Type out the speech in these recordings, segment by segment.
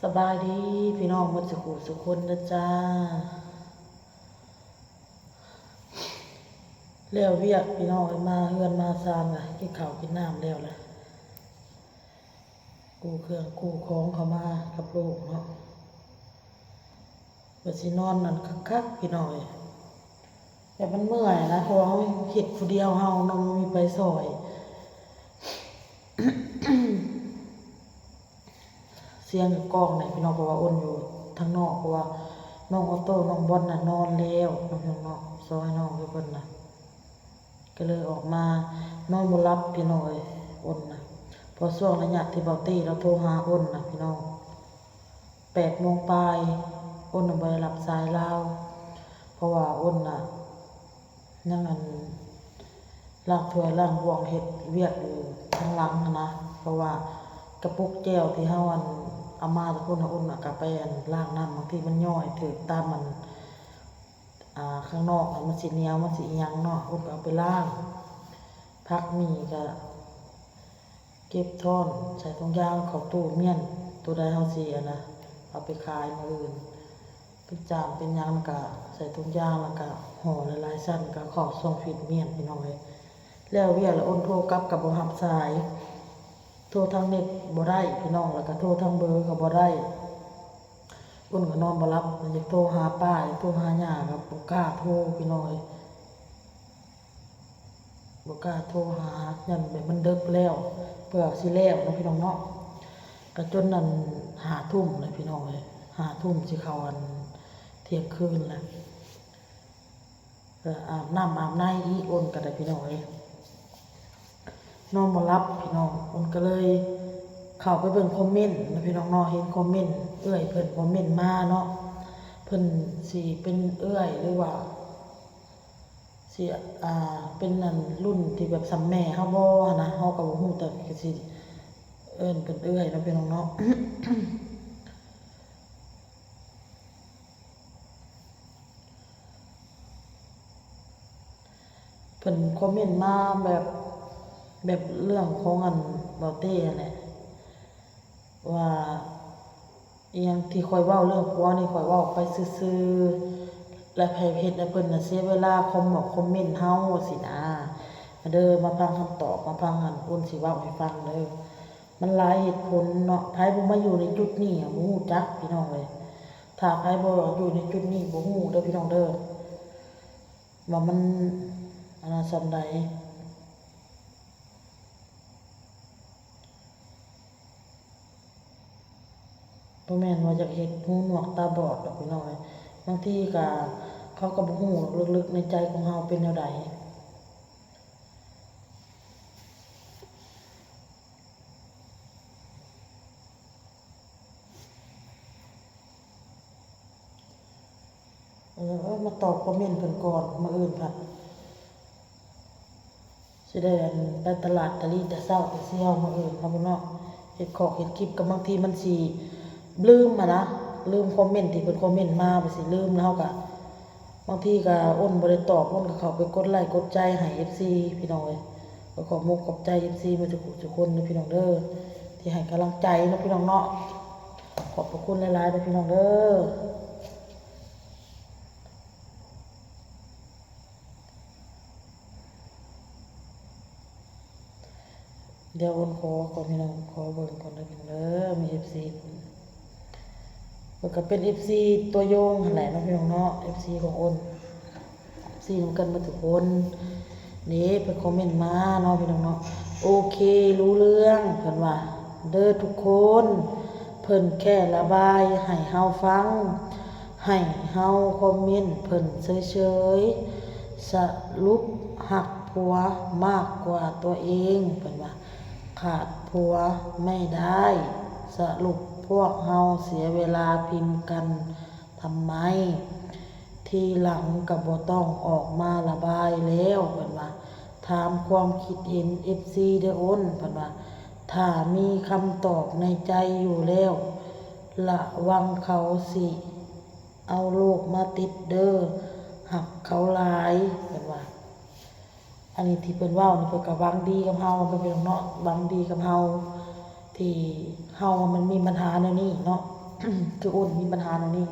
ສະບາຍດີພີ່ນ້ອງໝົດສູ່ຜູ້ສູ່ຄົນເດີຈ້າ. ແລ້ວວຽກພີ່ນ້ອງເອີຍ ມາເຮືອນມາຊານລະ ກິນເຂົ້າກິນນ້ຳແລ້ວລະ ກູ້ເຄື່ອງກູ້ຂອງເຂົ້າມາກັບລູກເນາະ. ວ່າຊິນອນນັ້ນຄັກໆ ພີ່ນ້ອງເອີຍ ແບບມັນເມື່ອຍນະ ເພາະວ່າເຮົາເຮັດຜູ້ດຽວເຮົາເນາະ ບໍ່ມີໃຜຊ່ອຍ. ສຽງກອງແດ່ພີ່ນ້ອງ ເພາະວ່າອົນຢູ່ທາງນອກ ເພາະວ່ານ້ອງໂອໂຕ້ ນ້ອງບອນນະນອນແລ້ວເນາະ ພີ່ນ້ອງເນາະ ຊ່ອຍນ້ອງເພິ່ນນະ ກໍເລີຍອອກມານອນບໍ່ຫຼັບພີ່ນ້ອງເອີຍ ອົນນະ. ເພາະຊ່ວງໄລຍະທີ່ເບົາເຕ້ລາວໂທຫາອົນນະພີ່ນ້ອງ ແປດໂມງປາຍ ອົນນະບໍ່ໄດ້ຮັບສາຍລາວ ເພາະວ່າອົນນະຍັງ ອັນ ລ້າງຖ້ວຍລ້າງບ່ວງ ເຮັດວຽກຢູ່ທາງຫຼັງຫັ້ນນະ ເພາະວ່າກະປຸກແຈ່ວທີ່ເຮົາ ອັນ ເອົາມາແຕ່ພຸ້ນນະ ອົນນະກະໄປ ອັນ ລ້າງນ້ຳ ບາງທີມັນຍ້ອຍຖືກຕາມ ອັນ ອ່າ ຂ້າງນອກ ມັນຊິໜຽວ ມັນຊິອີ່ຫຍັງເນາະ ອົນກໍເອົາໄປລ້າງ. ຜັກໝີ່ກະເກັບທ້ອນໃສ່ຖົງຢາງເຂົ້າຕູ້ມ້ຽນ ໂຕໃດເຮົາຊິ ອັນນະ ເອົາໄປຂາຍມື້ອື່ນ ເປັນຈາມເປັນຫຍັງ ແລ້ວກະໃສ່ຖົງຢາງ ແລ້ວກະຫໍ່ຫຼາຍໆຊັ້ນ ແລ້ວກະເຂົ້າຊ່ອງຟີດມ້ຽນ ພີ່ນ້ອງເອີຍ. ແລ້ວວຽກແລ້ວ ອົນໂທກັບກໍບໍ່ຮັບສາຍ ໂທທາງເນັດບໍ່ໄດ້ພີ່ນ້ອງ ແລ້ວກໍໂທທາງເບີກໍບໍ່ໄດ້. ອົນກໍນອນບໍ່ຫຼັບ ຢາກໂທຫາປ້າ ຢາກໂທຫາຍ່າ ກໍບໍ່ກ້າໂທພີ່ນ້ອງເອີຍ ບໍ່ກ້າໂທຫາ ຢ້ານແບບມັນເດິກແລ້ວ ເພື່ອຊິແລ້ວເນາະ ພີ່ນ້ອງເນາະ. ກໍຈົນ ອັນ ຫ້າທຸ່ມແລ້ວພີ່ນ້ອງເອີຍ ຫ້າທຸ່ມຊິເຂົ້າ ອັນ ທ່ຽງຄືນແລ້ວ. ເອີ ອາບນ້ຳອາບໃນອີກ ອົນກໍໄດ້ພີ່ນ້ອງເອີຍ ນອນບໍ່ຫຼັບພີ່ນ້ອງ. ອົນກໍເລີຍເຂົ້າໄປເບິ່ງຄອມເມັນນະພີ່ນ້ອງເນາະ ເຫັນຄອມເມັນ ເອື້ອຍເພິ່ນຄອມເມັນມາເນາະ ເພິ່ນຊິເປັນເອື້ອຍ ຫຼືວ່າຊິ ອ່າ ເປັນ ອັນ ລຸ້ນທີ່ແບບສ່ຳແມ່ເຮົາບໍ່ຫັ້ນນະ ເຮົາກໍບໍ່ຮູ້ ແຕ່ກໍຊິເອີ້ນເພິ່ນເອື້ອຍເນາະ ພີ່ນ້ອງເນາະ. ເພິ່ນຄອມເມັນມາແບບ ແບບເລື່ອງຂອງ ອັນ ເບົາເຕ້ຫັ້ນແຫຼະ ວ່າອີ່ຫຍັງທີ່ຂ້ອຍເວົ້າເລື່ອງຜົວນີ້ ຂ້ອຍເວົ້າໄປຊື່ໆ ແລະ ໃຜເຮັດໃຫ້ເພິ່ນນະເສຍເວລາຄອມເມັນເຮົາຊີ້ນະ. ມາເດີ ມາຟັງຄຳຕອບ ມາຟັງ ອັນ ອົນຊິເວົ້າໃຫ້ຟັງເດີ. ມັນຫຼາຍເຫດຜົນເນາະ ໃຜບໍ່ມາຢູ່ໃນຈຸດນີ້ບໍ່ຮູ້ຈັກ ພີ່ນ້ອງເອີຍ. ຖ້າໃຜບໍ່ຢູ່ໃນຈຸດນີ້ບໍ່ຮູ້ເດີພີ່ນ້ອງເດີ ວ່າມັນ ອັນນັ້ນສ່ຳໃດ. ບໍ່ແມ່ນວ່າຢາກເຮັດຫູໜວກຕາບອດດອກພີ່ນ້ອງເອີຍ ບາງທີກະເຂົາກໍບໍ່ຮູ້ເລິກໆໃນໃຈຂອງເຮົາເປັນແນວໃດ. ເອີ ມາຕອບຄອມເມັນເພິ່ນກ່ອນ ມື້ອື່ນພັດຊິໄດ້ ອັນ ໄປຕະຫຼາດຕະລີແຕ່ເຊົ້າແຕ່ຊຽວ ມື້ອື່ນເນາະ ເນາະ ເຮັດຄອກເຮັດຄລິບ ກໍບາງທີມັນຊິລືມຫັ້ນນະ ລືມຄອມເມັນທີ່ເພິ່ນຄອມເມັນມາ ບາດຊິລືມແລ້ວເຮົາກໍ ບາງທີກໍອົນບໍ່ໄດ້ຕອບ ອົນກໍເຂົ້າໄປກົດໄລ້ກົດໃຈໃຫ້ເອັຟຊີ ພີ່ນ້ອງເອີຍ. ກໍຂອບມຸກຂອບໃຈເອັຟຊີໝົດທຸກຜູ້ທຸກຄົນເດີພີ່ນ້ອງເດີ ທີ່ໃຫ້ກຳລັງໃຈເນາະພີ່ນ້ອງເນາະ. ຂອບພະຄຸນຫຼາຍໆເດີພີ່ນ້ອງເດີ. ດຽວໂອນຂໍກ່ອນພີ່ນ້ອງ ຂໍເບິ່ງກ່ອນເດີພີ່ນ້ອງເດີ. ມີເອັຟຊີ ເພິ່ນກໍເປັນເອັຟຊີຕົວຢອງຫັ້ນແຫຼະເນາະພີ່ນ້ອງເນາະ ເອັຟຊີຂອງໂອນ ເອັຟຊີນຳກັນໝົດທຸກຄົນ. ນີ້ເພິ່ນຄອມເມັນມາເນາະພີ່ນ້ອງເນາະ. ໂອເຄ ຮູ້ເລື່ອງ ເພິ່ນວ່າ ເດີທຸກຄົນ ເພິ່ນແຄ່ລະບາຍໃຫ້ເຮົາຟັງ ໃຫ້ເຮົາຄອມເມັນເພິ່ນເສີຍໆ ສະຫຼຸບຮັກຜົວມາກກວ່າຕົວເອງ ເພິ່ນວ່າ ຂາດຜົວໄມ່ໄດ້ ສະຫຼຸບພວກເຮົາເສຍເວລາພິມກັນທຳໄມ? ທີຫຼັງກໍບໍ່ຕ້ອງອອກມາລະບາຍແລ້ວ ເພິ່ນວ່າ. ຖາມຄວາມຄິດເຫັນເອັຟຊີເດີໂອນ ເພິ່ນວ່າ ຖ້າມີຄຳຕອບໃນໃຈຢູ່ແລ້ວ ລະວັງເຂົາຊິ ເອົາລູກມາຕິດເດີ ຮັກເຂົາຫຼາຍ ເພິ່ນວ່າ. ອັນນີ້ທີ່ເພິ່ນເວົ້ານີ້ ເພິ່ນກໍຫວັງດີກັບເຮົາເນາະ ເປັນເນາະ ຫວັງດີກັບເຮົາ ທີ່ເຮົາມັນມີບັນຫາແນວນີ້ເນາະ. ຄືອ້ນມີບັນຫາແນວນີ້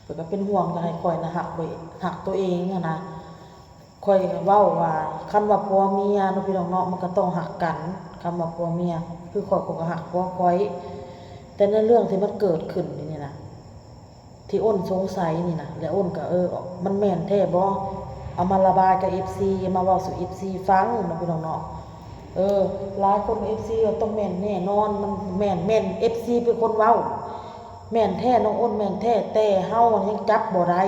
ເພິ່ນກໍເປັນຫ່ວງ ຢາກໃຫ້ຂ້ອຍນະຮັກໂດຍ ຮັກຕົວເອງຫັ້ນນະ. ຂ້ອຍກໍເວົ້າວ່າ ຄັນວ່າຜົວເມຍເນາະ ພີ່ນ້ອງເນາະ ມັນກໍຕ້ອງຮັກກັນ. ຄຳວ່າຜົວເມຍ ຄືຂ້ອຍ ຂ້ອຍກໍຮັກຜົວຂ້ອຍ ແຕ່ໃນເລື່ອງທີ່ມັນເກີດຂຶ້ນນີ້ນະ ທີ່ອ້ນສົງໄສນີ້ນະ ແລະ ອ້ນກໍ ເອີ ມັນແມ່ນແທ້ບໍ່? ເອົາມາລະບາຍກັບເອັຟຊີ ເອົາມາເວົ້າສູ່ເອັຟຊີຟັງເນາະ ພີ່ນ້ອງເນາະ. ເອີ ຫຼາຍຄົນເອັຟຊີວ່າຕ້ອງແມ່ນແນ່ນອນ ມັນແມ່ນ ແມ່ນເອັຟຊີເປັນຄົນເວົ້າ ແມ່ນແທ້ ນ້ອງອ້ນແມ່ນແທ້ ແຕ່ເຮົາຍັງຈັບບໍ່ໄດ້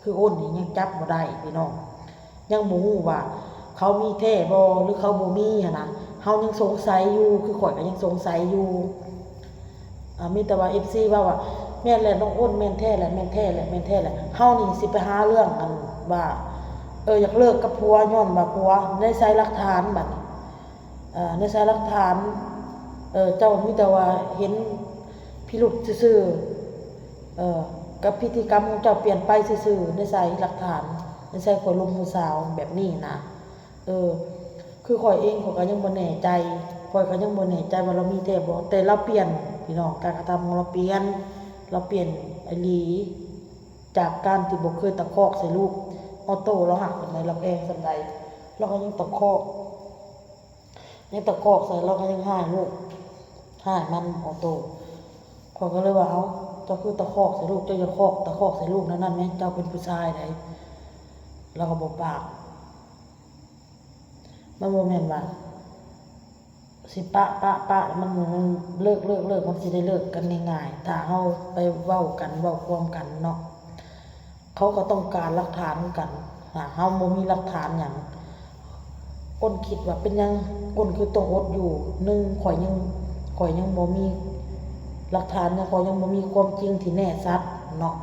ຄືອ້ນນີ້ຍັງຈັບບໍ່ໄດ້ພີ່ນ້ອງ ຍັງບໍ່ຮູ້ວ່າເຂົາມີແທ້ບໍ່ ຫຼືເຂົາບໍ່ມີຫັ້ນນະ. ເຮົາຍັງສົງໄສຢູ່ ຄືຂ້ອຍກໍຍັງສົງໄສຢູ່. ອ່າ ມີແຕ່ວ່າເອັຟຊີເວົ້າວ່າ ແມ່ນແຫຼະ ນ້ອງອ້ນແມ່ນແທ້ແຫຼະ ແມ່ນແທ້ແຫຼະ ແມ່ນແທ້ແຫຼະ. ເຮົານີ້ຊິໄປຫາເລື່ອງອັນວ່າ ເອີ ຢາກເລີກກັບຜົວ ຍ້ອນວ່າຜົວ ໃນໃສຫຼັກຖານບັດນີ້? ເອີ ໃນໃສຫຼັກຖານ? ເອີ ເຈົ້າມີແຕ່ວ່າເຫັນພິລຸດຊື່ໆ ເອີ ກັບພິທີກຳຂອງເຈົ້າປ່ຽນໄປຊື່ໆ. ໃນໃສຫຼັກຖານ? ໃນໃສຂ້ອຍລົມຜູ້ສາວແບບນີ້ນະ? ເອີ ຄືຂ້ອຍເອງ ຂ້ອຍກໍຍັງບໍ່ແນ່ໃຈ ຂ້ອຍກໍຍັງບໍ່ແນ່ໃຈວ່າລາວມີແທ້ບໍ່ ແຕ່ລາວປ່ຽນ ພີ່ນ້ອງ ການກະທຳຂອງລາວປ່ຽນ ລາວປ່ຽນອີ່ຫຼີ. ຈາກການທີ່ບໍ່ເຄີຍຕະຄອກໃສ່ລູກ ອອໂຕ້ລາວຮັກສ່ຳໃດ ລາວແພງສ່ຳໃດ ລາວກໍຍັງຕະຄອກ ຍັງຕະຄອກໃສ່ ລາວກໍຍັງຮ້າຍລູກ ຮ້າຍມັນ ອອໂຕ້. ຂ້ອຍກໍເລີຍວ່າ ເອົ້າ ເຈົ້າຄືຕະຄອກໃສ່ລູກ ເຈົ້າຢ່າຄອກ ຕະຄອກໃສ່ລູກແນວນັ້ນແມ ເຈົ້າເປັນຜູ້ຊາຍໃດ໋. ລາວກໍບໍ່ປາກ. ມັນບໍ່ແມ່ນວ່າຊິປະ ປະ ປະ ມັນ ມັນເລີກ ເລີກ ເລີກ ມັນຊິໄດ້ເລີກກັນງ່າຍໆ ຖ້າເຮົາໄປເວົ້າກັນ ເວົ້າຄວາມກັນເນາະ. ເຂົາກໍຕ້ອງການຫຼັກຖານຄືກັນ ຫາເຮົາບໍ່ມີຫຼັກຖານຫຍັງ. ອ້ນຄິດວ່າເປັນຫຍັງ ອ້ນຄືຕ້ອງອົດຢູ່? ໜຶ່ງ ຂ້ອຍຍັງ ຂ້ອຍຍັງບໍ່ມີຫຼັກຖານຫຍັງ ຂ້ອຍຍັງບໍ່ມີຄວາມຈິງທີ່ແນ່ຊັດເນາະ.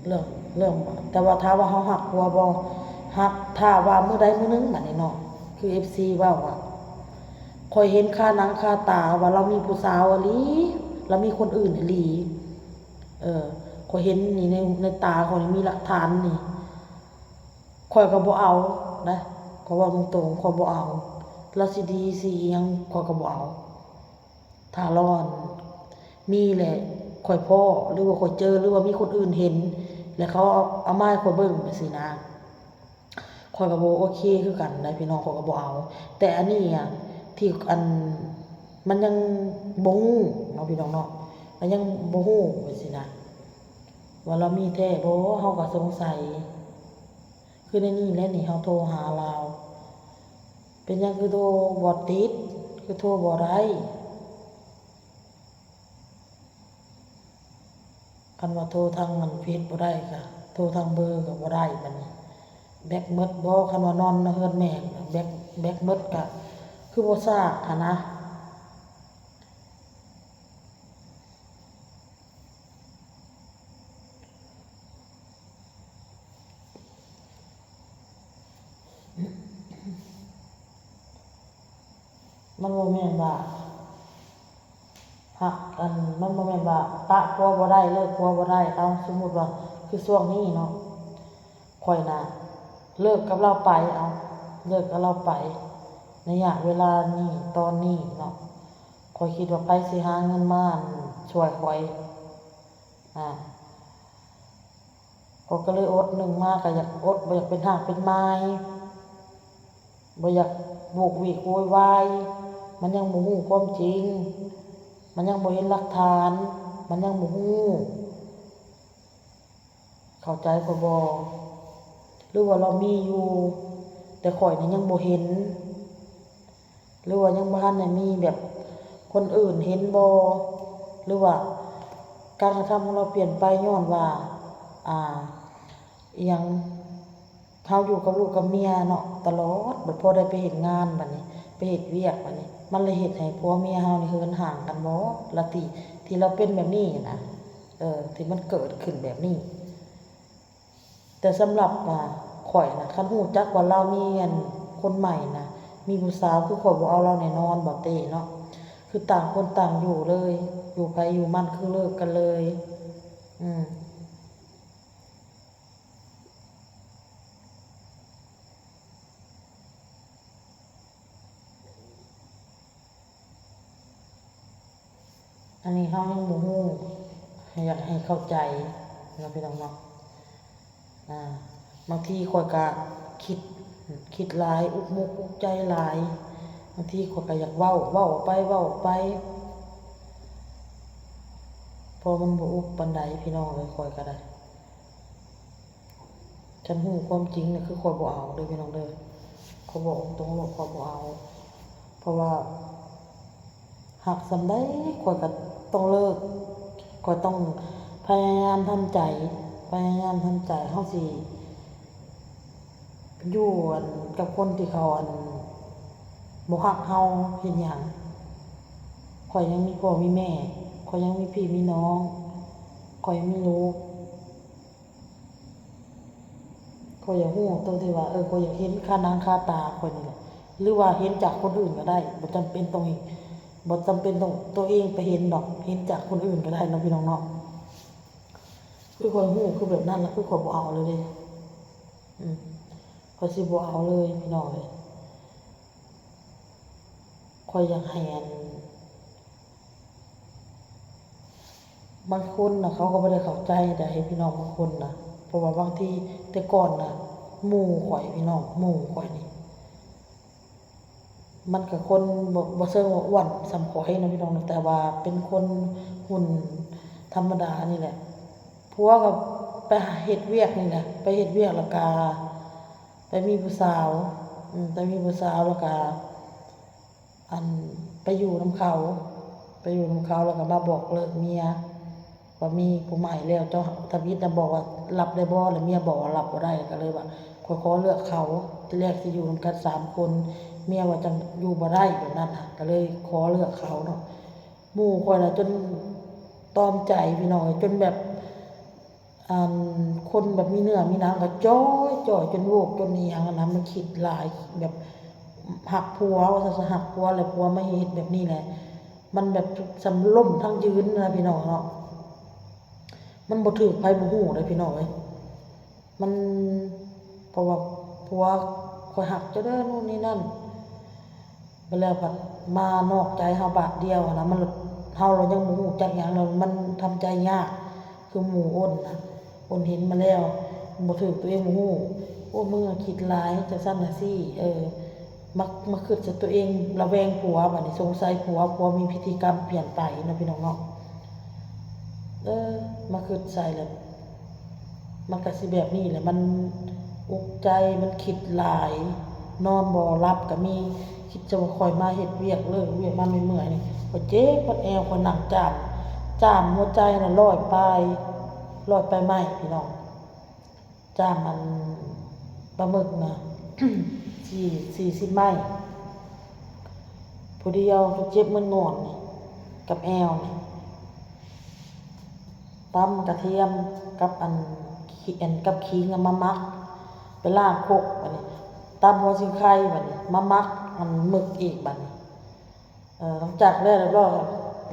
ເລື່ອງ ເລື່ອງ ແຕ່ວ່າຖ້າວ່າເຮົາຮັກຜົວບໍ່? ຮັກ. ຖ້າວ່າມື້ໃດມື້ໜຶ່ງ ບາດນີ້ເນາະ ຄືເອັຟຊີເວົ້າອະ ຂ້ອຍເຫັນຄາໜັງຄາຕາວ່າລາວມີຜູ້ສາວອີ່ຫຼີ ລາວມີຄົນອື່ນອີ່ຫຼີ ເອີ ຂ້ອຍເຫັນນີ້ໃນ ໃນຕາຂ້ອຍນີ້ ມີຫຼັກຖານນີ້ ຂ້ອຍກໍບໍ່ເອົານະ ຂ້ອຍເວົ້າຕົງໆ ຂ້ອຍບໍ່ເອົາ. ລາວຊິດີຊິອີ່ຫຍັງ ຂ້ອຍກໍບໍ່ເອົາ. ຖ້າລາວ ອັນ ມີແຫຼະ ຂ້ອຍພໍ້ ຫຼືວ່າຂ້ອຍເຈີ ຫຼືວ່າມີຄົນອື່ນເຫັນ ແລະເຂົາເອົາ ເອົາມາໃຫ້ຂ້ອຍເບິ່ງຈັ່ງຊີ້ນະ ຂ້ອຍກໍບໍ່ໂອເຄຄືກັນໃດ໋ພີ່ນ້ອງ ຂ້ອຍກໍບໍ່ເອົາ. ແຕ່ອັນນີ້ອະ ທີ່ ອັນ ມັນຍັງບໍ່ຮູ້ເນາະ ພີ່ນ້ອງເນາະ ມັນຍັງບໍ່ຮູ້ຈັ່ງຊີ້ນະ ວ່າລາວມີແທ້ບໍ່ ເຮົາກໍສົງໄສ. ຄືໃນນີ້ແຫຼະນີ້ ເຮົາໂທຫາລາວ ເປັນຫຍັງຄືໂທບໍ່ຕິດ ຄືໂທບໍ່ໄດ້? ຄັນວ່າໂທທາງອັນເຟສບໍ່ໄດ້ກະໂທທາງເບີກໍບໍ່ໄດ້ ບາດນີ້ແບັກໝົດບໍ່? ຄັນວ່ານອນເຮືອນແມ່ແບັກ ແບັກໝົດກະຄືບໍ່ຊາກຫັ້ນນະ. ມັນບໍ່ແມ່ນວ່າຮັກ ອັນ ມັນບໍ່ແມ່ນວ່າປະຜົວບໍ່ໄດ້ ເລີກຜົວບໍ່ໄດ້. ເອົາ ສົມມຸດວ່າຄືຊ່ວງນີ້ເນາະ ຂ້ອຍນະເລີກກັບລາວໄປ ເອົາ ເລີກກັບລາວໄປ ໄລຍະເວລານີ້ ຕອນນີ້ເນາະ ຂ້ອຍຄິດວ່າໃຜຊິຫາເງິນມາ ອັນ ຊ່ວຍຂ້ອຍ ອາ ຂ້ອຍກໍເລີຍອົດ. ໜຶ່ງມາກໍຢາກອົດ ບໍ່ຢາກເປັນຮ່າງເປັນມາຍ ບໍ່ຢາກໂວກເວກໂວຍວາຍ. ມັນຍັງບໍ່ຮູ້ຄວາມຈິງ ມັນຍັງບໍ່ເຫັນຫຼັກຖານ ມັນຍັງບໍ່ຮູ້. ເຂົ້າໃຈຂ້ອຍບໍ່? ຫຼືວ່າລາວມີຢູ່ ແຕ່ຂ້ອຍນີ້ຍັງບໍ່ເຫັນ? ຫຼືວ່າຍັງບໍ່ທັນໄດ້ມີແບບຄົນອື່ນເຫັນບໍ່? ຫຼືວ່າການກະທຳຂອງລາວປ່ຽນໄປຍ້ອນວ່າ ອ່າ ອີ່ຫຍັງ ເຮົາຢູ່ກັບລູກກັບເມຍເນາະ ຕະຫຼອດ ບັດພໍໄດ້ໄປເຮັດງານ ບັດນີ້ໄປເຮັດວຽກ ບັດນີ້ມັນເລີຍເຮັດໃຫ້ຜົວເມຍເຮົານີ້ເຫີນຫ່າງກັນບໍ່ລະຕິ ທີ່ລາວເປັນແບບນີ້ນະ ເອີ ທີ່ມັນເກີດຂຶ້ນແບບນີ້. ແຕ່ສຳລັບ ອ່າ ຂ້ອຍນະ ຄັນຮູ້ຈັກວ່າລາວມີ ອັນ ຄົນໃໝ່ນະ ມີຜູ້ສາວ ຄືຂ້ອຍບໍ່ເອົາລາວແນ່ນອນ ບໍ່ເຕເນາະ ຄືຕ່າງຄົນຕ່າງຢູ່ເລີຍ ຢູ່ໃຜຢູ່ມັນ ຄືເລີກກັນເລີຍ. ອືມ. ເ ອັນນີ້ເຮົາຍັງບໍ່ຮູ້ ໃຫ້ ຢາກໃຫ້ເຂົ້າໃຈເນາະ ພີ່ນ້ອງເນາະ. ອ່າ ບາງທີຂ້ອຍກະຄິດ ຄິດຫຼາຍ ອຸກມຸກອຸກໃຈຫຼາຍ. ບາງທີຂ້ອຍກະຢາກເວົ້າ ເວົ້າໄປ ເວົ້າໄປ ເພາະມັນບໍ່ອຸກປານໃດ ພີ່ນ້ອງເອີຍ. ຂ້ອຍກະໄດ້ ຄັນຮູ້ຄວາມຈິງນະ ຄືຂ້ອຍບໍ່ເອົາເດີ ພີ່ນ້ອງເດີ. ຂ້ອຍບອກຕົງໆໂລດ ຂ້ອຍບໍ່ເອົາ ເພາະວ່າ ຮັກສ່ຳໃດຂ້ອຍກະຕ້ອງເລີກ. ຂ້ອຍຕ້ອງພະຍາຍາມທຳໃຈ ພະຍາຍາມທຳໃຈ. ເຮົາຊິຢູ່ ອັນ ກັບຄົນທີ່ເຂົາ ອັນ ບໍ່ຮັກເຮົາເຮັດຫຍັງ? ຂ້ອຍຍັງມີພໍ່ມີແມ່ ຂ້ອຍຍັງມີພີ່ມີນ້ອງ ຂ້ອຍຍັງມີລູກ. ຂ້ອຍຢາກຮູ້ຕົງທີ່ວ່າ ເອີ ຂ້ອຍຢາກເຫັນຄາໜັງຄາຕາຂ້ອຍນີ້ແຫຼະ ຫຼືວ່າເຫັນຈາກຄົນອື່ນກະໄດ້ ບໍ່ຈຳເປັນຕ້ອງ ບໍ່ຈຳເປັນຕ້ອງໂຕເອງໄປເຫັນດອກ ເຫັນຈາກຄົນອື່ນກະໄດ້ເນາະ ພີ່ນ້ອງເນາະ. ຄືຂ້ອຍຮູ້ຄືແບບນັ້ນລະ ຄືຂ້ອຍບໍ່ເອົາເລີຍເດ້. ອືມ ຂ້ອຍຊິບໍ່ເອົາເລີຍ ພີ່ນ້ອງເອີຍ. ຂ້ອຍຢາກໃຫ້ ອັນ ບາງຄົນນະ ເຂົາກະບໍ່ໄດ້ເຂົ້າໃຈໃດ໋ ພີ່ນ້ອງ ບາງຄົນນະ. ເພາະວ່າບາງທີ ແຕ່ກ່ອນນະ ໝູ່ຂ້ອຍ ພີ່ນ້ອງ ໝູ່ຂ້ອຍນີ້ ມັນກະຄົນ ບໍ່ ບໍ່ເຊີງວ່າອ້ວນສ່ຳຂ້ອຍເນາະ ພີ່ນ້ອງເນາະ ແຕ່ວ່າເປັນຄົນຫຸ່ນທຳມະດານີ້ແຫຼະ. ຜົວກະໄປເຮັດວຽກນີ້ແຫຼະ ໄປເຮັດວຽກລະກະໄປມີຜູ້ສາວ ອືມ ໄປມີຜູ້ສາວລະກະ ອັນ ໄປຢູ່ນຳເຂົາ ໄປຢູ່ນຳເຂົາລະກະມາບອກເລີກເມຍ ວ່າມີຜູ້ໃໝ່ແລ້ວ. ເຈົ້າທຳອິດນະບອກວ່າ ຮັບໄດ້ບໍ່ ລະເມຍບອກວ່າ ຮັບບໍ່ໄດ້ ກະເລີຍວ່າ ຂ້ອຍຂໍເລືອກເຂົາ. ທີແລກຊິຢູ່ນຳກັນສາມຄົນ ເມຍວ່າຈັ່ງຢູ່ບໍ່ໄດ້ແບບນັ້ນນະ ກະເລີຍຂໍເລືອກເຂົາເນາະ. ໝູ່ຂ້ອຍນະຈົນຕອມໃຈ ພີ່ນ້ອງເອີຍ ຈົນແບບ ອັນ ຄົນແບບມີເນື້ອມີໜັງກະຈ່ອຍໆ ຈົນໂວກຈົນອີ່ຫຍັງຫັ້ນນະ. ມັນຄິດຫຼາຍ ແບບຮັກຜົວວ່າຊັ້ນຊະ ຮັກຜົວ ແລະຜົວມາເຮັດແບບນີ້ແຫຼະ ມັນແບບສ່ຳລົ້ມທັງຢືນນະ ພີ່ນ້ອງເນາະ. ມັນບໍ່ຖືກໃຜບໍ່ຮູ້ເດ້ ພີ່ນ້ອງເອີຍ. ມັນ ເພາະວ່າຜົວຂ້ອຍຮັກເຈົ້າເດີ ໂນ່ນນີ້ນັ້ນ ບາດແລ້ວພັດມານອກໃຈເຮົາບາດດຽວຫັ້ນນະ ມັນ ເຮົາລະຍັງບໍ່ຮູ້ຈັກຫຍັງ ລະມັນທຳໃຈຍາກ ຄືໝູ່ອ້ນນະ ອ້ນເຫັນມາແລ້ວ ບໍ່ຖືກໂຕເອງບໍ່ຮູ້. ໂອ້ ມຶງຄິດຫຼາຍ ຈັ່ງຊັ້ນຈັ່ງຊີ້ ເອີ ມາ ມາຄິດໃສ່ໂຕເອງ ລະແວງຜົວ ບາດນີ້ສົງໄສຜົວ ຜົວມີພຶດຕິກຳປ່ຽນໄປເນາະ ພີ່ນ້ອງເນາະ. ເອີ ມາຄິດໃສ່ລະ ມັນກະຊິແບບນີ້ແຫຼະ ມັນອຸກໃຈ ມັນຄິດຫຼາຍ ນອນບໍ່ຫຼັບກະມີ. ຄິດຈະວ່າຂ້ອຍມາເຮັດວຽກ ເລີກວຽກມາເມື່ອຍໆນີ້ ຂ້ອຍເຈັບປວດແອວ ຂ້ອຍນັ່ງຈ້າມ ຈ້າມຫົວໃຈນະ ຮ້ອຍປາຍ ຮ້ອຍປາຍໄມ້ ພີ່ນ້ອງ. ຈ້າມອັນປາໝຶກນະ ສີ່ ສີ່ສິບໄມ້ ຜູ້ດຽວ. ເຈັບໝົດງອນນີ້ ກັບແອວນີ້ ຕຳກະທຽມກັບອັນ ຂີ້ ອັນ ກັບຂີງມາໝັກ ໄປລ້າງຄົກ ບາດນີ້ ຕຳຫົວຊິງໄຄ ບາດນີ້ ມາໝັກອັນໝຶກອີກ ບາດນີ້. ເອີ ຫຼັງຈາກແລ້ວລຽບຮ້ອຍ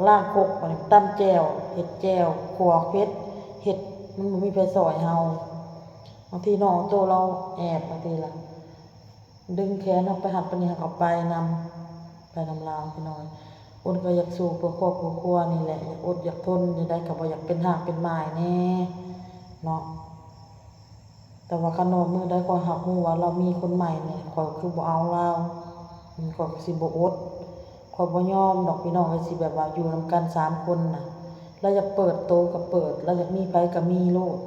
ລ້າງຄົກ ບາດນີ້ ຕຳແຈ່ວ ເຮັດແຈ່ວ ຂົ້ວເຜັດ ເຮັດ ມັນບໍ່ມີໃຜຊ່ອຍເຮົາ. ບາງທີນ້ອງໂຕລາວແອບ ບາງທີລະດຶງແຂນເຮົາໄປຫັ້ນໄປນີ້ ເຮົາກະໄປນຳ ໄປນຳລາວ ພີ່ນ້ອງ. ອົນກະຢາກສູ້ເພື່ອຄອບເພື່ອຄົວນີ້ແຫຼະ ຢາກອົດຢາກທົນ ຈັ່ງໃດກະບໍ່ຢາກເປັນຮາກເປັນໝ້າຍແນ່ເນາະ. ແຕ່ວ່າຄັນວ່າມື້ໃດຂ້ອຍຮັບຮູ້ວ່າລາວມີຄົນໃໝ່ນີ້ ຂ້ອຍຄືບໍ່ເອົາລາວ ຂ້ອຍກະຊິບໍ່ອົດ ຂ້ອຍບໍ່ຍອມດອກ ພີ່ນ້ອງເອີຍ. ຊິແບບວ່າຢູ່ນຳກັນສາມຄົນນະ ລາວຢາກເປີດໂຕກະເປີດ ລາວຢາກມີໃຜກະມີໂລດ.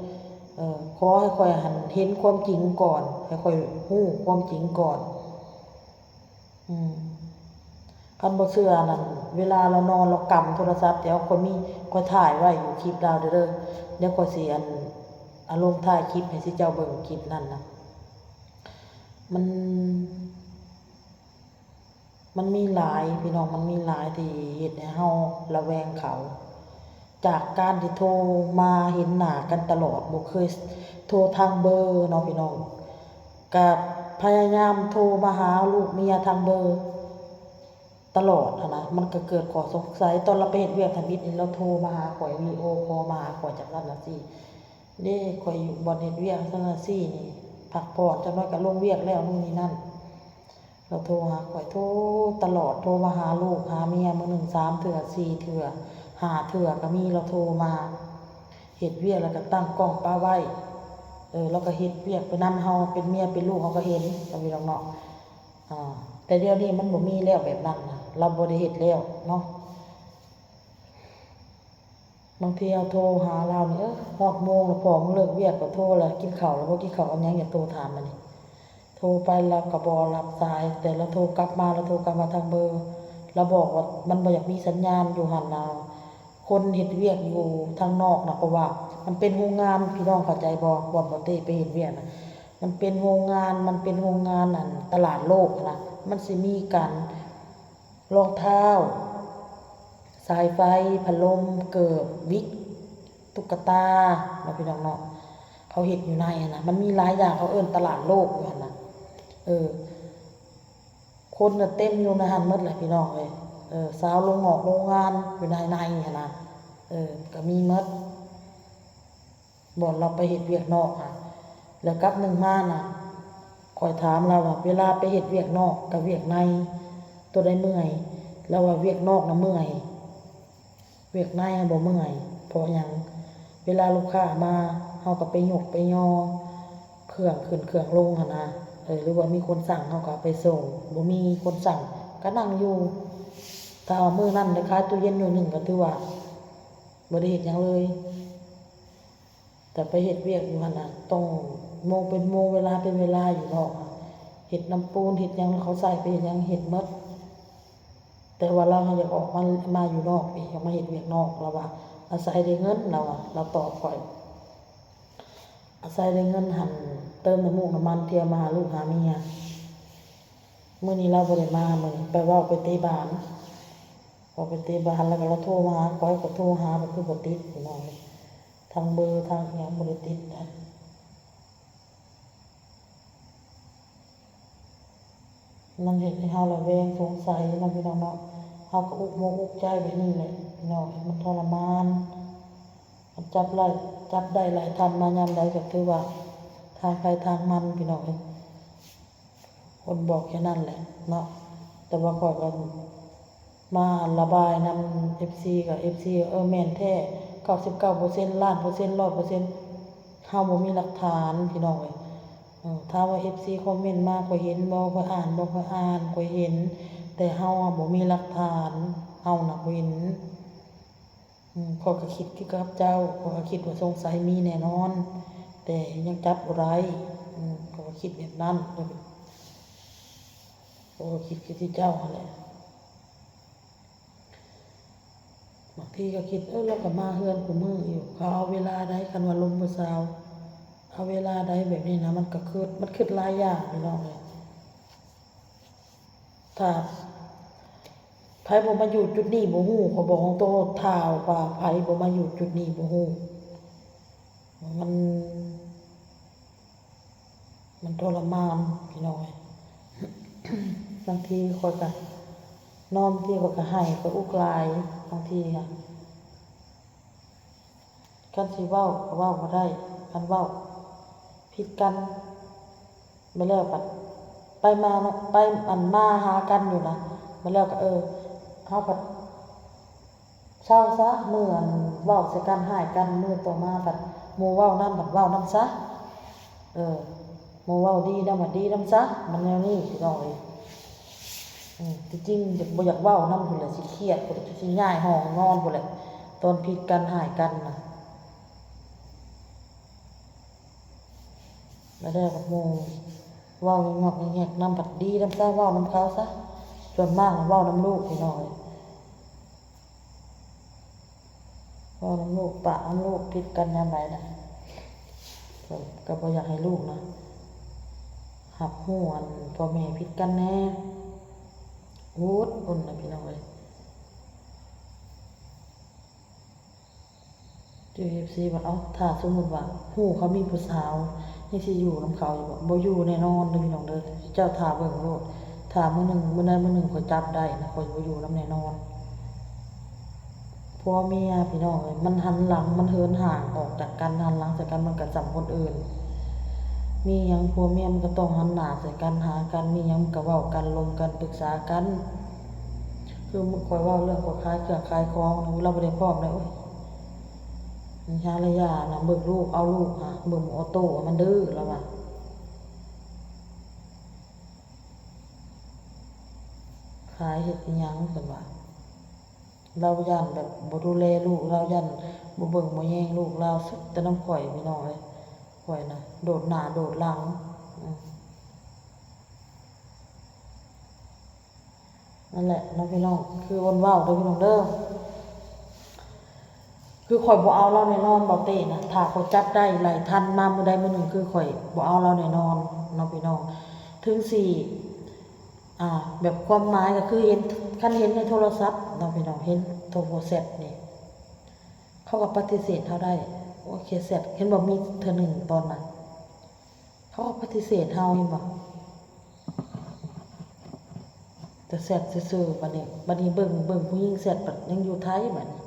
ເອີ ຂໍໃຫ້ຂ້ອຍຫັ້ນເຫັນຄວາມຈິງກ່ອນ ໃຫ້ຂ້ອຍຮູ້ຄວາມຈິງກ່ອນ. ອືມ ຄັນບໍ່ເຊື່ອນັ້ນ ເວລາລາວນອນລາວກຳໂທລະສັບ ດຽວຂ້ອຍມີ ຂ້ອຍຖ່າຍໄວ້ຢູ່ຄລິບລາວເດີ ດຽວຂ້ອຍຊິອັນ ອາລົງທ້າຍຄລິບໃຫ້ຊິເຈົ້າເບິ່ງ ຄລິບນັ້ນນະ. ມັນ ມັນມີຫຼາຍ ພີ່ນ້ອງ ມັນມີຫຼາຍທີ່ເຮັດໃຫ້ເຮົາລະແວງເຂົາ. ຈາກການທີ່ໂທມາເຫັນໜ້າກັນຕະຫຼອດ ບໍ່ເຄີຍໂທທາງເບີເນາະ ພີ່ນ້ອງ ກະພະຍາຍາມໂທມາຫາລູກເມຍທາງເບີຕະຫຼອດຫັ້ນນະ ມັນກະເກີດຂໍ້ສົງໄສ. ຕອນລາວໄປເຮັດວຽກທຳອິດນີ້ ລາວໂທມາຫາຂ້ອຍ ວິດີໂອຄໍມາຫາຂ້ອຍ ຈັ່ງນັ້ນຈັ່ງຊີ້ເດ້ ຂ້ອຍຢູ່ບ່ອນເຮັດວຽກ ຈັ່ງຊັ້ນຈັ່ງຊີ້ນີ້ ພັກຜ່ອນຈັກໜ້ອຍກະລົງວຽກແລ້ວ ໂນ່ນນີ້ນັ້ນ. ລາວໂທຫາຂ້ອຍ ໂທຕະຫຼອດ ໂທມາຫາລູກຫາເມຍ ມື້ໜຶ່ງສາມເທື່ອສີ່ເທື່ອ ຫ້າເທື່ອກໍມີ ລາວໂທມາເຮັດວຽກ ແລ້ວກໍຕັ້ງກ້ອງປະໄວ້. ເອີ ລາວກໍເຮັດວຽກໄປນຳເຮົາ ເປັນເມຍເປັນລູກເຮົາກໍເຫັນ ກໍມີດອກເນາະ. ອາ ແຕ່ດຽວນີ້ມັນບໍ່ມີແລ້ວແບບນັ້ນນະ ລາວບໍ່ໄດ້ເຮັດແລ້ວເນາະ. ບາງທີເຮົາໂທຫາລາວນີ້ ເອີ ຮອດໂມງແລ້ວ ພໍ່ມຶງເລີກວຽກ ກໍໂທແລ້ວ ກິນເຂົ້າແລ້ວບໍ່ ກິນເຂົ້າກັບຫຍັງ ຢາກໂທຖາມອັນນີ້. ໂທໄປລາວກໍບໍ່ຮັບສາຍ ແຕ່ລາວໂທກັບມາ ລາວໂທກັບມາທາງເບີ ລາວບອກວ່າມັນບໍ່ຢາກມີສັນຍານຢູ່ຫັ້ນນະ ຄົນເຮັດວຽກຢູ່ທາງນອກນະ ເພາະວ່າມັນເປັນໂຮງງານ ພີ່ນ້ອງເຂົ້າໃຈບໍ່? ບ່ອນບໍ່ເຕໄປເຮັດວຽກນະ ມັນເປັນໂຮງງານ ມັນເປັນໂຮງງານ ອັນ ຕະຫຼາດໂລກຫັ້ນນະ ມັນຊິມີການ ລອງເທົ້າ ສາຍໄຟ ພັດລົມ ເກີບ ວິກ ຕຸກກະຕາເນາະ ພີ່ນ້ອງເນາະ ເຂົາເຮັດຢູ່ໃນຫັ້ນນະ ມັນມີຫຼາຍຢ່າງ ເຂົາເອີ້ນຕະຫຼາດໂລກຢູ່ຫັ້ນນະ. ເອີ ຄົນນະເຕັມຢູ່ໃນຫັ້ນໝົດແຫຼະ ພີ່ນ້ອງເອີຍ. ເອີ ຊາວໂຮງງອກໂຮງງານຢູ່ໃນໃນຫັ້ນນະ ເອີ ກໍມີໝົດ. ບ່ອນລາວໄປເຮັດວຽກນອກຫັ້ນ ແລ້ວກັບໜຶ່ງມານະ ຂ້ອຍຖາມລາວວ່າ ເວລາໄປເຮັດວຽກນອກກັບວຽກໃນ ໂຕໃດເມື່ອຍ? ລາວວ່າ ວຽກນອກນະເມື່ອຍ ວຽກໃນຫັ້ນບໍ່ເມື່ອຍ. ເພາະຫຍັງ? ເວລາລູກຄ້າມາ ເຮົາກໍໄປຍົກໄປຍໍເຄື່ອງຂຶ້ນເຄື່ອງລົງຫັ້ນນະ ເອີ ຫຼືວ່າມີຄົນສັ່ງ ເຮົາກໍເອົາໄປສົ່ງ ບໍ່ມີຄົນສັ່ງກໍນັ່ງຢູ່. ຖ້າວ່າມື້ນັ້ນໄດ້ຂາຍຕູ້ເຢັນໜ່ວຍໜຶ່ງ ກໍຖືວ່າບໍ່ໄດ້ເຮັດຫຍັງເລີຍ. ແຕ່ໄປເຮັດວຽກຢູ່ຫັ້ນນະ ຕ້ອງໂມງເປັນໂມງ ເວລາເປັນເວລາຢູ່ນອກ ເຮັດນ້ຳປູນ ເຮັດຫຍັງ ເຂົາໃສ່ໄປເຮັດຫຍັງ ເຮັດໝົດ. ແຕ່ວ່າລາວຫາກຢາກອອກມາ ມາຢູ່ນອກອີກ ຢາກມາເຮັດວຽກນອກ ລາວວ່າອາໄສໄດ້ເງິນ ລາວວ່າ ລາວຕອບຂ້ອຍ ອາໄສໄດ້ເງິນຫັ້ນ ເຕີມນ້ຳມູກນ້ຳມັນ ທ່ຽວມາຫາລູກຫາເມຍ. ມື້ນີ້ລາວບໍ່ໄດ້ມາ ມື້ນີ້ໄປເວົ້າໄປເຕະບານ ເວົ້າໄປເຕະບານ ແລ້ວກໍລາວໂທມາຫາຂ້ອຍ ຂ້ອຍໂທຫາ ກໍຄືບໍ່ຕິດ ພີ່ນ້ອງເອີຍ. ທັງເບີທັງຫຍັງບໍ່ໄດ້ຕິດນະ. ມັນເຮັດໃຫ້ເຮົາລະແວງສົງໄສເນາະ ພີ່ນ້ອງເນາະ. ເຮົາກໍອຸກມົກອຸກໃຈແບບນີ້ແຫຼະ ພີ່ນ້ອງ ມັນທໍລະມານ. ຈັບໄດ້ ຈັບໄດ້ຫຼາຍທ່ານມາຍາມໃດກໍຖືວ່າທາງໃຜທາງມັນ ພີ່ນ້ອງເອີຍ. ຄົນບອກແຄ່ນັ້ນແຫຼະເນາະ ແຕ່ວ່າຂ້ອຍກໍມາລະບາຍນຳເອັຟຊີ ກໍເອັຟຊີ ເອີ ແມ່ນແທ້ ເກົ້າສິບເກົ້າເປີເຊັນ ລ້ານເປີເຊັນ ຮ້ອຍເປີເຊັນ ເຮົາບໍ່ມີຫຼັກຖານ ພີ່ນ້ອງເອີຍ. ເອີ ຖາມວ່າເອັຟຊີຄອມເມັນມາ ຂ້ອຍເຫັນບໍ່? ຂ້ອຍອ່ານບໍ່? ຂ້ອຍອ່ານ ຂ້ອຍເຫັນ ແຕ່ເຮົາບໍ່ມີຫຼັກຖານ ເຮົານະບໍ່ເຫັນ. ອືມ ຂ້ອຍກໍຄິດຄືກັບເຈົ້າ ຂ້ອຍກໍຄິດວ່າສົງໄສມີແນ່ນອນ ແຕ່ຍັງຈັບບໍ່ໄດ້. ອືມ ຂ້ອຍກໍຄິດແບບນັ້ນ ຂ້ອຍກໍຄິດຄືທີ່ເຈົ້າຫັ້ນແຫຼະ. ບາງທີກໍຄິດ ເອີ ລາວກໍມາເຮືອນຄູ່ມື້ຢູ່ ເຂົາເອົາເວລາໃດ? ຄັນວ່າລົມຜູ້ສາວ ເອົາເວລາໃດ? ແບບນີ້ນະ ມັນກໍຄຶດ ມັນຄຶດຫຼາຍຢ່າງ ພີ່ນ້ອງເອີຍ. ຖ້າໃຜບໍ່ມາຢູ່ຈຸດນີ້ບໍ່ຮູ້ ຂ້ອຍບອກຕົງໆ ຖ້າວ່າໃຜບໍ່ມາຢູ່ຈຸດນີ້ບໍ່ຮູ້ ມັນ ມັນທໍລະມານ ພີ່ນ້ອງເອີຍ. ບາງທີຂ້ອຍກໍນອນ ບາງທີຂ້ອຍກໍໄຫ້ ຂ້ອຍອຸກຫຼາຍ ບາງທີນະ. ຄັນຊິເວົ້າກໍເວົ້າບໍ່ໄດ້ ຄັນເວົ້າຜິດກັນ ບາດແລ້ວບັດໄປມາເນາະ ໄປ ອັນ ມາຫາກັນຢູ່ນະ ບາດແລ້ວກໍ ເອີ ເຮົາບັດເຊົາຊະ ມື້ ອັນ ເວົ້າໃສ່ກັນ ຮ້າຍກັນ ມື້ຕໍ່ມາບັດໝູ່ເວົ້ານຳ ບັດເວົ້ານຳຊະ. ເອີ ໝູ່ເວົ້າດີນຳ ບັດດີນຳຊະ ມັນແນວນີ້ ພີ່ນ້ອງເອີຍ. ອືມ ທີ່ຈິງຢາກ ບໍ່ຢາກເວົ້ານຳພຸ້ນແຫຼະ ຊິຄຽດພຸ້ນແຫຼະ ຊິຍ້າຍຫ້ອງນອນພຸ້ນແຫຼະ ຕອນຜິດກັນຮ້າຍກັນນະ. ແລ້ວແດ່ບັດໝູ່ເວົ້າງອກແງກນຳ ບັດດີນຳຊະ ເວົ້ານຳເຂົາຊະ. ສ່ວນມາກເວົ້ານຳລູກ ພີ່ນ້ອງເອີຍ. ເວົ້ານຳລູກ ປະນຳລູກ ຜິດກັນຍາມໃດນະ ກໍ ກໍບໍ່ຢາກໃຫ້ລູກນະ ຮັບຮູ້ ອັນ ພໍ່ແມ່ຜິດກັນແດ່. ໂອດອົນນະ ພີ່ນ້ອງເອີຍ. ເຈົ້າ ເອັຟຊີ ວ່າ ເອົ້າ ຖ້າສົມມຸດວ່າຮູ້ເຂົາມີຜູ້ສາວ ຍັງຊິຢູ່ນຳເຂົາຢູ່ບໍ່? ບໍ່ຢູ່ແນ່ນອນເດີ ພີ່ນ້ອງເດີ. ເຈົ້າຖ້າເບິ່ງໂລດ ຖ້າມື້ໜຶ່ງ ມື້ໃດມື້ໜຶ່ງຂ້ອຍຈັບໄດ້ນະ ຂ້ອຍບໍ່ຢູ່ນຳແນ່ນອນ. ຜົວເມຍ ພີ່ນ້ອງເອີຍ ມັນຫັນຫຼັງ ມັນເຫີນຫ່າງອອກຈາກກັນ ຫັນຫຼັງໃສ່ກັນ ມັນກໍສ່ຳຄົນອື່ນ. ມີຫຍັງຜົວເມຍມັນກໍຕ້ອງຫັນໜ້າໃສ່ກັນ ຫາກັນ ມີຫຍັງມັນກໍເວົ້າກັນ ລົມກັນ ປຶກສາກັນ. ຄືຂ້ອຍເວົ້າເລື່ອງຂ້ອຍຂາຍເຄື່ອງຂາຍຂອງ ລາວບໍ່ໄດ້ພ້ອມເດ້. ໂອ້ຍ ຍາລະຍານະ ເບິ່ງລູກ ເອົາລູກຫາ ເບິ່ງໂອໂຕ້ມັນດື້ ລາວວ່າ ຂາຍເຮັດອີ່ຫຍັງ ເພິ່ນວ່າ ລາວຢ້ານແບບບໍ່ດູແລລູກ ລາວຢ້ານບໍ່ເບິ່ງບໍ່ແຍງລູກລາວ ສຸດແຕ່ນຳຂ້ອຍ ພີ່ນ້ອງເອີຍ. ຂ້ອຍນະ ໂດດໜ້າໂດດຫຼັງ ອືມ ນັ້ນແຫຼະເນາະພີ່ນ້ອງ ຄືໂອນເວົ້າເດີພີ່ນ້ອງເດີ ຄືຂ້ອຍບໍ່ເອົາລາວແນ່ນອນ ເບົາເຕ້ນະ. ຖ້າຂ້ອຍຈັບໄດ້ໄລ່ທັນມາມື້ໃດມື້ໜຶ່ງ ຄືຂ້ອຍບໍ່ເອົາລາວແນ່ນອນເນາະພີ່ນ້ອງ. ເຖິງຊິ ອ່າ ແບບຄວາມໝາຍກໍຄືເຫັນ ຄັນເຫັນໃນໂທລະສັບເນາະພີ່ນ້ອງ ເຫັນໂທແຊັດນີ້ ເຂົາກໍປະຕິເສດເຮົາໄດ້. ໂອເຄ ແຊັດ ເຫັນບໍ່ ມີເທື່ອໜຶ່ງຕອນນັ້ນ ເຂົາກໍປະຕິເສດເຮົາ ເຫັນບໍ່ ແຕ່ແຊັດຊື່ໆ. ບັດນີ້ ບັດນີ້ເບິ່ງ ເບິ່ງຜູ້ຍິງແຊັດ ບັດຍັງຢູ່ໄທ ບັດນີ້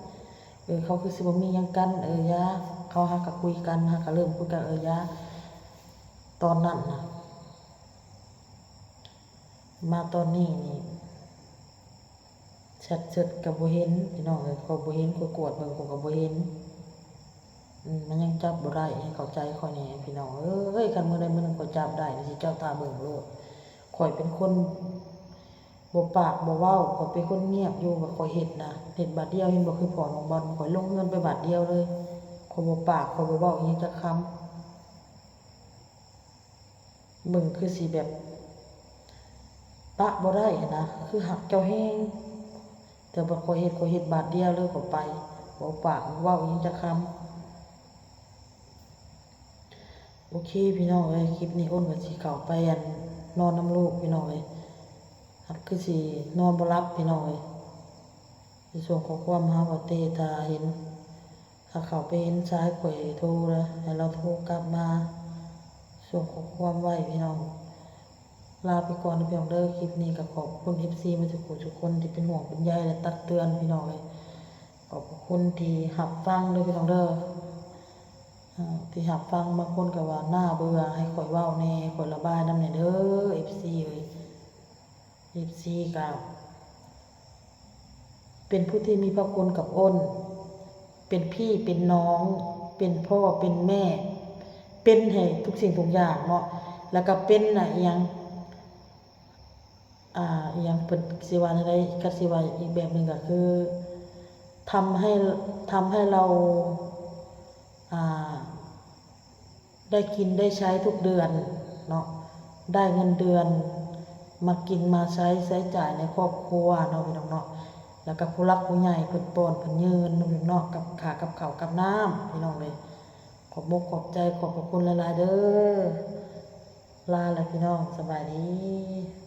ເອີ ເຂົາຄືຊິບໍ່ມີຫຍັງກັນ ເອີ ຢ່າ ເຂົາຫາກໍຄຸຍກັນ ຫາກໍເລີ່ມຄຸຍກັນ ເອີ ຢ່າ ຕອນນັ້ນນະ. ມາຕອນນີ້ນີ້ ແຊັດເຊີດກໍບໍ່ເຫັນ ພີ່ນ້ອງເອີຍ ຂ້ອຍບໍ່ເຫັນ ຂ້ອຍກວດເບິ່ງ ຂ້ອຍກໍບໍ່ເຫັນ. ອືມ ມັນຍັງຈັບບໍ່ໄດ້ ໃຫ້ເຂົ້າໃຈຂ້ອຍແດ່ ພີ່ນ້ອງເອີຍ. ຄັນມື້ໃດມື້ໜຶ່ງຂ້ອຍຈັບໄດ້ນີ້ ເຈົ້າຖ້າເບິ່ງໂລດ. ຂ້ອຍເປັນຄົນບໍ່ປາກບໍ່ເວົ້າ ຂ້ອຍເປັນຄົນງຽບຢູ່ ວ່າຂ້ອຍເຮັດນະ ເຮັດບາດດຽວ ເຫັນບໍ່ ຄືພໍ່ນ້ອງບອນ ຂ້ອຍລົງເຮືອນໄປບາດດຽວເລີຍ ຂ້ອຍບໍ່ປາກ ຂ້ອຍບໍ່ເວົ້າອີ່ຫຍັງຈັກຄຳ. ເບິ່ງຄືຊິແບບປະບໍ່ໄດ້ຫັ້ນນະ ຄືຮັກເຈົ້າແຮງ ແຕ່ວ່າຂ້ອຍເຮັດ ຂ້ອຍເຮັດບາດດຽວເລີຍ ຂ້ອຍໄປ ບໍ່ປາກບໍ່ເວົ້າອີ່ຫຍັງຈັກຄຳ. ໂອເຄ ພີ່ນ້ອງເອີຍ ຄລິບນີ້ໂອນກໍຊິເຂົ້າໄປ ອັນ ນອນນຳລູກ ພີ່ນ້ອງເອີຍ ຮັບຄືຊິນອນບໍ່ຫຼັບ ພີ່ນ້ອງເອີຍ. ຊິສົ່ງຂໍ້ຄວາມຫາວ່າເຕ ຖ້າເຫັນ ຖ້າເຂົ້າໄປເຫັນຊາຍຂ້ອຍໂທລະ ໃຫ້ລາວໂທກັບມາ ສົ່ງຂໍ້ຄວາມໄວ້ ພີ່ນ້ອງ. ລາໄປກ່ອນເດີພີ່ນ້ອງເດີ ຄລິບນີ້ກໍຂອບຄຸນເອັຟຊີໝົດທຸກຜູ້ທຸກຄົນທີ່ເປັນຫ່ວງເປັນໃຍ ແລະ ຕັກເຕືອນ ພີ່ນ້ອງເອີຍ. ຂອບພະຄຸນທີ່ຮັບຟັງເດີພີ່ນ້ອງເດີ ເອີ ທີ່ຮັບຟັງ. ບາງຄົນກໍວ່າໜ້າເບື່ອ ໃຫ້ຂ້ອຍເວົ້າແດ່ ຂ້ອຍລະບາຍນຳແດ່ເດີ ເອັຟຊີເອີຍ. ເອັຟຊີກໍເປັນຜູ້ທີ່ມີພະຄຸນກັບໂອນ ເປັນພີ່ເປັນນ້ອງ ເປັນພໍ່ເປັນແມ່ ເປັນໃຫ້ທຸກສິ່ງທຸກຢ່າງເນາະ ແລ້ວກໍເປັນ ອາ ອີ່ຫຍັງ ອ່າ ອີ່ຫຍັງ ເພິ່ນຊິວ່າແນວໃດ ຄັນຊິວ່າອີກແບບໜຶ່ງກໍຄື ທຳໃຫ້ ທຳໃຫ້ລາວ ອ່າ ໄດ້ກິນໄດ້ໃຊ້ທຸກເດືອນເນາະ ໄດ້ເງິນເດືອນມາກິນມາໃຊ້ ໃຊ້ຈ່າຍໃນຄອບຄົວເນາະພີ່ນ້ອງເນາະ ແລ້ວກໍຜູ້ຫຼັກຜູ້ໃຫຍ່ເພິ່ນປ້ອນເພິ່ນຍື່ນເນາະພີ່ນ້ອງເນາະ ກັບຄ່າກັບເຂົ້າກັບນ້ຳ ພີ່ນ້ອງເອີຍ. ຂອບອົກຂອບໃຈ ຂອບພະຄຸນຫຼາຍໆເດີ. ລາແລ້ວພີ່ນ້ອງ ສະບາຍດີ.